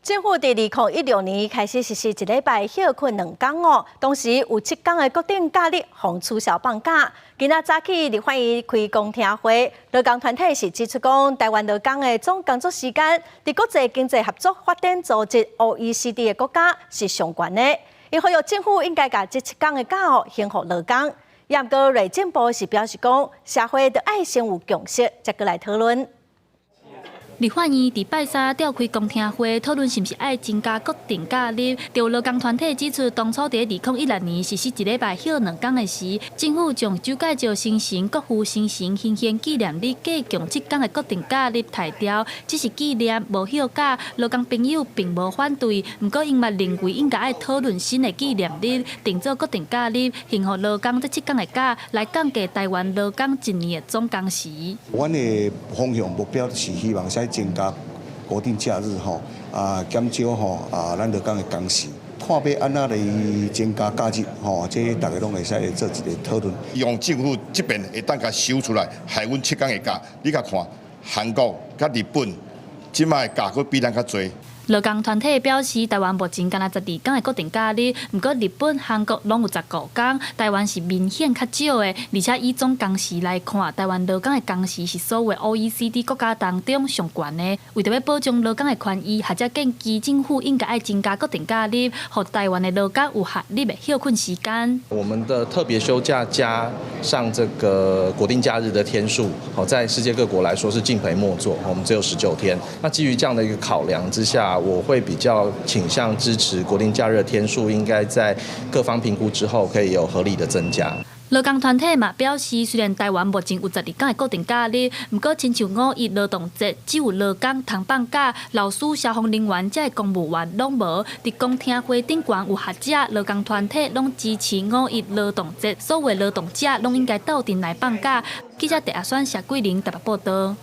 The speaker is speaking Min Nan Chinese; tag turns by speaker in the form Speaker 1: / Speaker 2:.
Speaker 1: 政府佇2016年開始實施一禮拜歇睏兩工哦，當時有七工的國定假日予取消放假。今仔早起立法院開公聽會，勞工團體是指出講，台灣勞工的總工作時間，佇國際經濟合作發展組織 OECD 的國家是上懸的。𪜶呼籲政府應該共這七工的假哦，還予勞工。毋過內政部是表示講，社會著愛先有共識，才閣來討論。
Speaker 2: 立法院佇拜三召開公聽會，討論是毋是愛增加國定假日。著勞工團體指出，當初佇2016年實施一禮拜歇兩工的時，政府將蔣介石生辰、國父生辰、行憲紀念日計共七工的國定假日刣掉，只是紀念無休假。勞工朋友並無反對，毋過𪜶嘛認為應該愛討論新的紀念日，定做國定假日，還予勞工這七工的假，來降低台灣勞工一年的總工時。
Speaker 3: 阮的方向目標是希望使增加國定假日吼，啊減少吼啊咱勞工的工時，看欲按怎來增加假日吼，這逐家攏會使來做一个討論。
Speaker 4: 希望政府這邊會當共收出來，予阮七工的假，你共看韓國佮日本，這擺的假閣比咱較濟。
Speaker 2: 勞工團體表示，台灣目前干焦12工的國定假日，毋過日本、韓國攏有15工，台灣是明顯較少的。而且以總工時來看，台灣勞工的工時是所有 OECD 國家當中上懸的。為著欲保障勞工的權益，學者建議政府應該愛增加國定假日，予台灣的勞工有合理的歇睏時間。
Speaker 5: 我們的特別休假加上這個國定假日的天數，好，在世界各國來說是敬陪末座。我們只有19天。那基於這樣的一個考量之下，我會比較傾向支持國定假日天數應該在各方評估之後可以有合理的增加。
Speaker 2: 勞工團體嘛表示，雖然台灣目前有12工的國定假日，毋過親像五一勞動節只有勞工通放假，老師、消防人員這公務員攏無。佇公聽會頂懸有學者、勞工團體攏支持五一勞動節，所有勞動者攏應該鬥陣來放假。記者鄭阿選、謝桂玲台北報導。